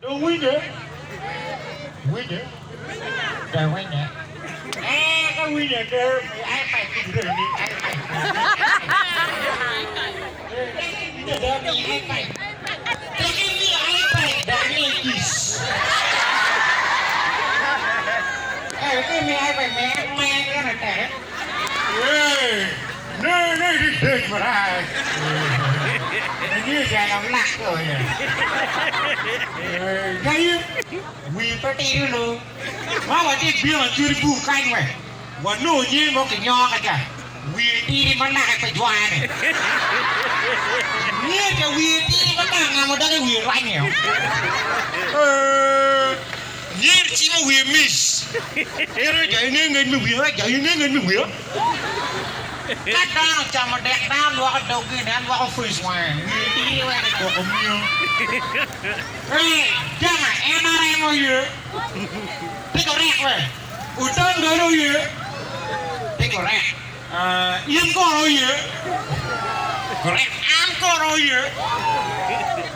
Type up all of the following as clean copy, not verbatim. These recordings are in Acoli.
Dong winye? Winye? Dong winye? Ee, ka winye pe, ai pai kudi ni, ai pai. Winye dong ni ai pai. Dok imiyo ai pai dok ni kic. Ee, ka imiyo ai pai me me kene tek. Ee, ne ne di dek marac. Ingeyo jalo lak oye. Ee, kayin wi pe tidi lo. Ma watye bino acwali bur kany we. Wanongo nying mo kinyongo ka ca. Wiye tidi ma lake pe jwane. Nge ca wiye tidi ma ka angamo doge wiye rwanye o. Ee, nyer cimo wiye mic. Ento ja inge ngec me wiya, ja inge ngec me wiya. Ka dano ocamo dek dano lwoko doggi ni an lwoko face wange. Wiye tidi weko ekoko miyo. Ee, jama en aremo ye. Pe korek we. Otam bene oye. Pe korek. In kono oye. Korek. An kono oye.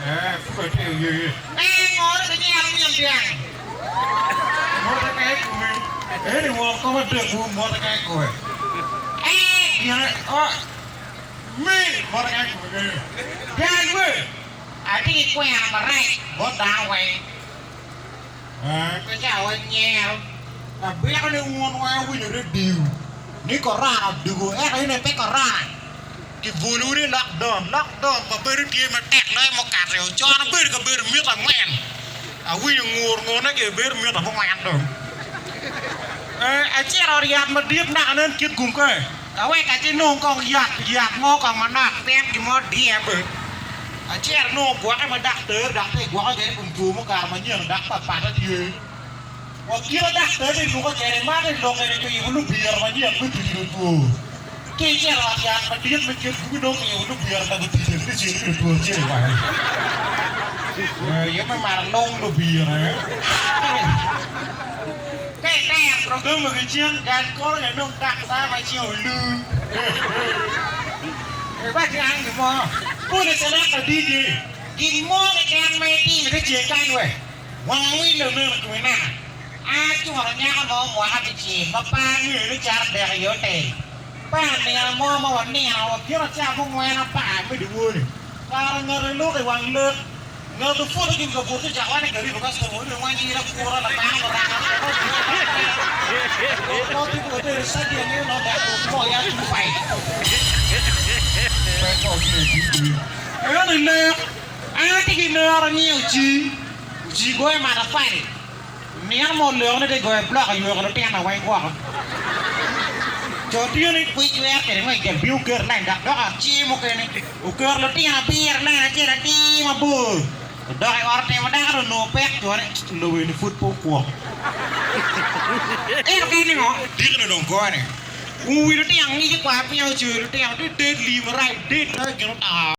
Eh, pud atye oye. Eh, ngo ni kinyero min dyang? Mote ka ikume. Eni wok kom adekwu mote ka ikume. Eh, gine, oh, me, mote ka ikume bene. Dyang we, atye ki kwena marac bot dano weng. Pe ca wanyero abiko ni wun weng wuwinyo redio ni korona odugo ento in aye pe korona kibwolowu ni lockdown, lockdown pa bedo tye matek loyo mukato con abedo i kabedo mita angwen awinyo ngur ngurne ki bedo mita abongwen dong acito i ot yat madit naka nen kit gum kany awek aci nong kong yat yat mo kong manok pien gin mo diya bed. Acito anongo gwoke ma daktar dok te gwoko kwede i kom two mukato manyen dok papatte tye. Wa kite daktar ni lukke kwede mato i lok eni kiyubo lubira manyen me tuco lutwo. Ki icito i ot yat madit me kit gubi nongo kiyubo lubira pa gutice ni cel ki lutwo acel i wange. Yub me mato lung lubira. Ka itero program ki cen gang kono aye nong daktar ma cinge olu. Iwac ni an gin mo pole select adidi gin mo keken ma itimo ite ceng kany we wang wil oneno kome naka a cuno nyako mo mwaka kicel ma pe angeyo ni cato dek i otel pe anino mo ma wanino wa kine ca mungwen apar me dyewor ni kare ngat eloko i wang lek ngat opwodo ki wi kabuto ci ocako wane karibu customer odi weng in akura lamano muranga Eno i lek, an atye ki nero ni oci, oci goyo matafali, nino mo oleko ni tye goyo blok oyweko lutino weng woko. Co tye ni kwic wer kwede ngwec jal bino oketo lain dok dok aci mukene oketo lutino abiro lain acel atir mabor. Odok i ot otimo dako ni onongo pek cone lobo eni pud pe okwok. Ento ka ningo diki ni dong gone. Umu wi lutino ngic kwar piny ocwer lutino tye dead lim marac dead loyo gin oto.